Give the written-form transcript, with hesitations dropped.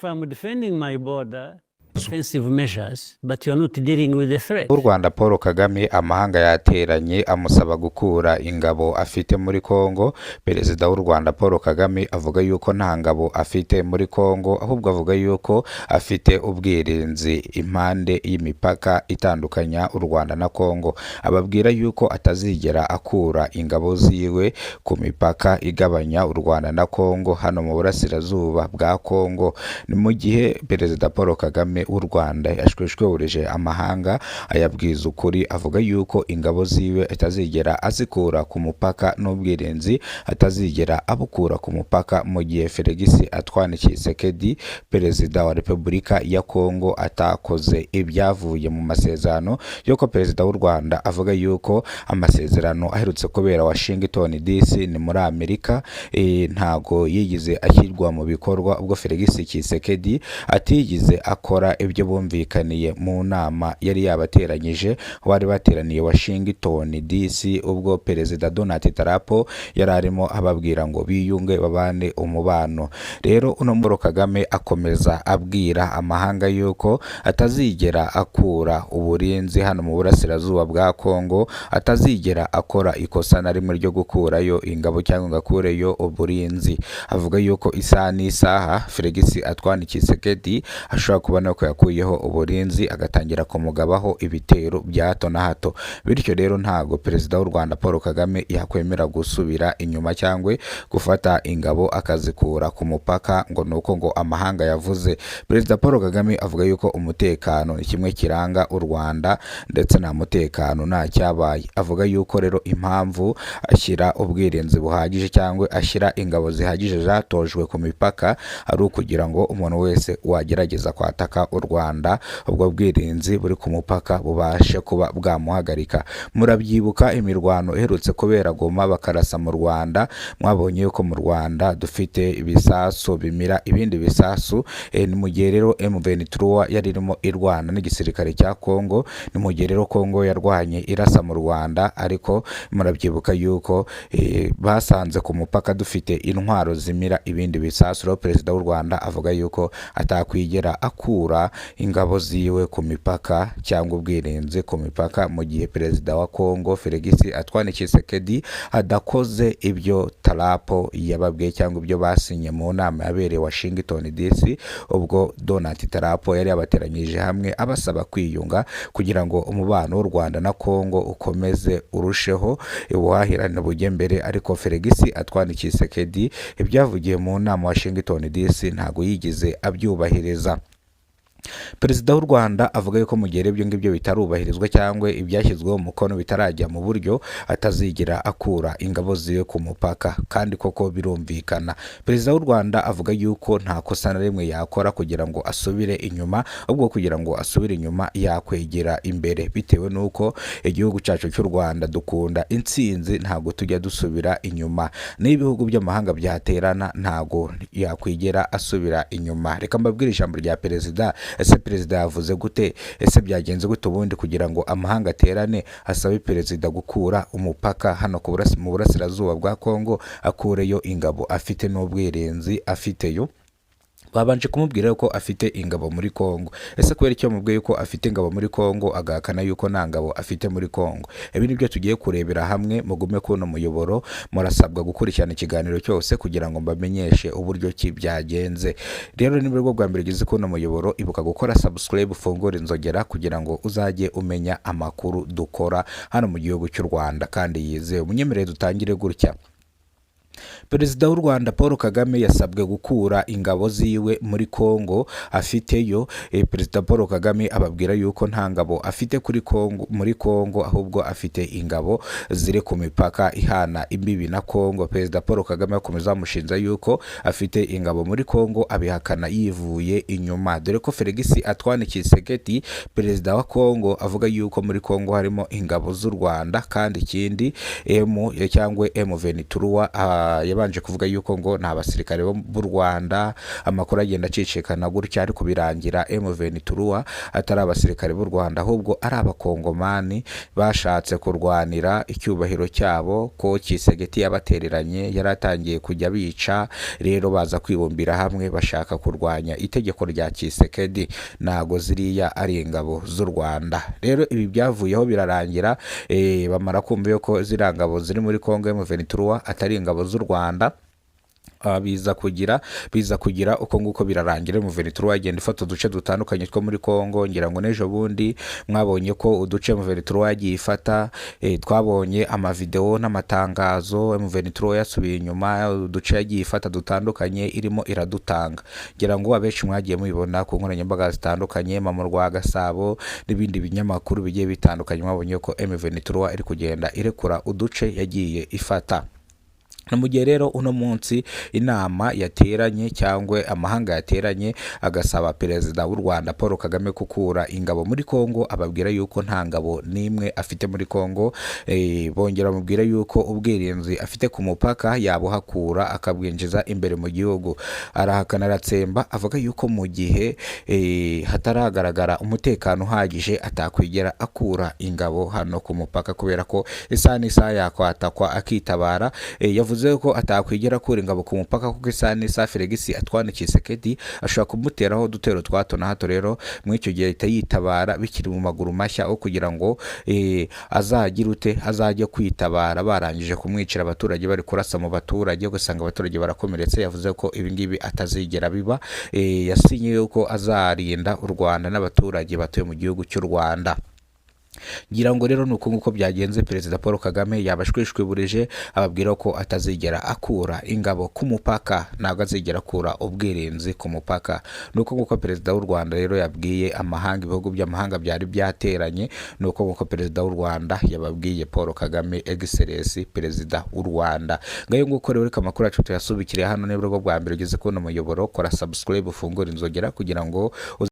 If I'm defending my border, defensive measures, but you're not dealing with the threat. W'u Rwanda Paul Kagame, amahanga yateranye amusaba gukura ingabo afite muri Congo. Perezida w'u Rwanda Paul Kagame avuga yuko nta ngabo afite muri Congo, ahubwo avuga yuko afite ubwirinzi impande y'imipaka itandukanya u Rwanda na Congo. Ababwira yuko atazigera akura ingabo ziwe ku mipaka igabanya u Rwanda na Congo hano mu burasirazuba bwa Congo. Ni mu gihe Perezida Paul Kagame w'u Rwanda yashweshweurije amahanga, ayabwiza ukuri, avuga yuko ingabo ziwe atazigera azikura ku mupaka n'ubwirinzi atazigera abukura ku mupaka mu gihe Felix Antoine Tshisekedi, Perezida wa Repubulika ya Congo, atakoze ibyavuye mu masezerano y'uko Perezida w'u Rwanda avuga yuko amasezerano aherutse kubera Washington DC, ni muri Amerika, ntago yigeze ashyirwa mu bikorwa ubwo Felix Tshisekedi atigeze akora ibyo bumvikaniye mu nama yari yabateranyije, bari bateraniye Washington DC, ubwo Perezida Donald Trump yari arimo ababwira ngo biyunge, babane umubano. Rero uno Paul Kagame akomeza abwira amahanga yuko atazigera akura uburinzi hano mu burasirazuba bwa Congo, atazigera akora ikosa na rimwe ryo gukurayo ingabo cyangwa ngo akureyo uburinzi. Avuga yuko isaha n'isaha Felix Antoine Tshisekedi ashobora kubona ko yakuyeho uburinzi, agatangira kumugabaho ibitero bya hato na hato. Bityo rero ntago Perezida w'u Rwanda Paul Kagame yakwemera gusubira inyuma cyangwa gufata ingabo akazikura ku mupaka ngo ni uko ngo amahanga yavuze. Perezida Paul Kagame avuga yuko umutekano ni kimwe kiranga u Rwanda, ndetse nta mutekano nta cyabaye. Avuga yuko rero impamvu ashyira ubwirinzi buhagije cyangwa ashyira ingabo zihagije zatojwe ku mipaka ari ukugira ngo umuntu wese wagerageza kwataka u Rwanda, ubwo bwirinzi buri ku mupaka bubashe kuba bwamuhagarika. Murabyibuka imirwano iherutse kubera Goma, bakarasa mu Rwanda. Mwabonye yuko mu Rwanda dufite ibisasu bimira ibindi bisasu. Ni mu gihe rero M23 yari irimo irwana n'igisirikare cya Congo, ni mu gihe rero Congo yarwanye irasa mu Rwanda, ariko murabyibuka yuko basanze ku mupaka dufite intwaro zimira ibindi bisasu. Rero Perezida w'u Rwanda avuga yuko atakwigera akura ingabo ziwe ku mipaka cyangwa ubwirinzi ku mipaka mu gihe Perezida wa Congo Felix Antoine Tshisekedi adakoze ibyo Trump yababwiye cyangwa ibyo basinye mu nama yabereye Washington DC, ubwo Donald Trump yari yabateranyije hamwe abasaba kwiyunga kugira ngo umubano w'u Rwanda na Congo ukomeze urusheho, ubuhahirane bujye mbere. Ariko Felix Antoine Tshisekedi ibyavugiye mu nama Washington DC ntago yigeze abyubahiriza. Perezida w'u Rwanda avuga yuko mu gihe ibyo ngibyo bitarubahirizwa cyangwa ibyashyizweho umukono bitarajya mu buryo, atazigera akura ingabo ziwe ku mupaka. Kandi koko birumvikana, Perezida w'u Rwanda avuga yuko nta kosa na rimwe yakora kugira ngo asubire inyuma, ahubwo kugira ngo asubire inyuma yakwegera imbere, bitewe n'uko igihugu cyacu cy'u Rwanda dukunda intsinzi, ntabwo tujya dusubira inyuma. N'ibihugu by'amahanga byaterana, ntabwo yakwigera asubira inyuma. Reka mbabwire ijambo rya Perezida. Ese Perezida yavuze gute? Ese byagenze gute ubundi kugira ngo amahanga aterane asabe Perezida gukura umupaka hano mu burasirazuba bwa Congo, akureyo ingabo afite n'ubwirinzi afiteyo? Babanje kumubwira ko afite ingabo muri Congo. Ese kubera icyo mubwiye ko afite ingabo muri Congo, agahakana yuko nta ngabo afite muri Congo? Ibi nibyo tugiye kurebera hamwe. Mugume kuno muyoboro, murasabwa gukurikirana ikiganiro cyose kugira ngo mbamenyeshe uburyo ki byagenze. Rero niba bwo bwa mbere ugeze kuno muyoboro, ibuka gukora subscribe, ufungure inzogera kugira ngo uzajye umenya amakuru dukora hano mu gihugu cy'u Rwanda kandi yizewe. Munyemerere dutangire gutya. Perezida w'u Rwanda Paul Kagame yasabwe gukura ingabo ziwe muri Congo afiteyo. Perezida Paul Kagame ababwira yuko nta ngabo afite kuri Congo, muri Congo, ahubwo afite ingabo ziri ku mipaka ihana imbibi na Congo. Perezida Paul Kagame akomeza amushinja yuko afite ingabo muri Congo, abihakana yivuye inyuma, dore ko Felix Antoine Tshisekedi, Perezida wa Congo, avuga yuko muri Congo harimo ingabo z'u Rwanda. Kandi ikindi, M cyangwa M23 yabanje kuvuga yuko ngo nta basirikare b'u Rwanda. Amakuru agenda acicikana gutya, ariko birangira M23 atari abasirikare b'u Rwanda, ahubwo ari abakongomani bashatse kurwanira icyubahiro cyabo, ko Tshisekedi yabatereranye, yari atangiye kujya bica. Rero baza kwibumbira hamwe bashaka kurwanya itegeko rya Tshisekedi. Ntago ziriya ari ingabo z'u Rwanda. Rero ibi byavuyeho birarangira, bamara kumva yuko ziriya ngabo ziri muri Congo M23 atari ingabo z'u Rwanda. Biza kugira uko nguko birarangira, M23 igenda ifata uduce dutandukanye two muri Congo. Ngira ngo n'ejo bundi mwabonye ko uduce M23 yagiye ifata, twabonye amavideo n'amatangazo, M23 yasubiye inyuma, uduce yagiye ifata dutandukanye irimo iradutanga. Ngira ngo abenshi mwagiye mubibona ku nkoranyambaga zitandukanye, Mama rwa Gasabo n'ibindi binyamakuru bigiye bitandukanye, mwabonye ko M23 iri kugenda irekura uduce yagiye ifata. Ni mu gihe rero uno munsi inama yateranye, cyangwa amahanga yateranye, agasaba Perezida w'u Rwanda Paul Kagame gukura ingabo muri Congo, ababwira yuko nta ngabo n'imwe afite muri Congo. Bongera bamubwira yuko ubwirinzi afite ku mupaka yabuhakura akabwinjiza imbere mu gihugu. Arahakana, aratsemba, avuga yuko mu gihe hataragaragara umutekano uhagije atakwigera akura ingabo hano ku mupaka, kubera ko isaha n'isaha yakwatakwa akitabara. Yavuze ko atakwigera akura ingabo ku mupaka kuko isaha n'isaha Felix Antoine Tshisekedi ashobora kumuteraho udutero twa hato na hato. Rero muri icyo gihe ahita yitabara bikiri mu maguru mashya, aho kugira ngo azagire ute, azajye kwitabara barangije kumwicira abaturage, bari kurasa mu baturage, ugasanga abaturage barakomeretse. Yavuze ko ibi ngibi atazigera biba. Yasinye yuko azarinda u Rwanda n'abaturage batuye mu gihugu cy'u Rwanda. Ngira ngo rero ni uko nguko byagenze. Perezida Paul Kagame yabashwishwiburije, ababwira ko atazigera akura ingabo ku mupaka, ntabwo azigera akura ubwirinzi ku mupaka. Ni uko nguko Perezida w'u Rwanda rero yabwiye amahanga, ibihugu by'amahanga byari byateranye. Ni uko nguko Perezida w'u Rwanda yababwiye, Paul Kagame, Excellence Perezida w'u Rwanda. Ngayo nguko rero, reka amakuru yacu tuyasubikire hano. Niba bwa mbere ugeze kubona umuyoboro, kora subscribe, ufungure inzogera kugira ngo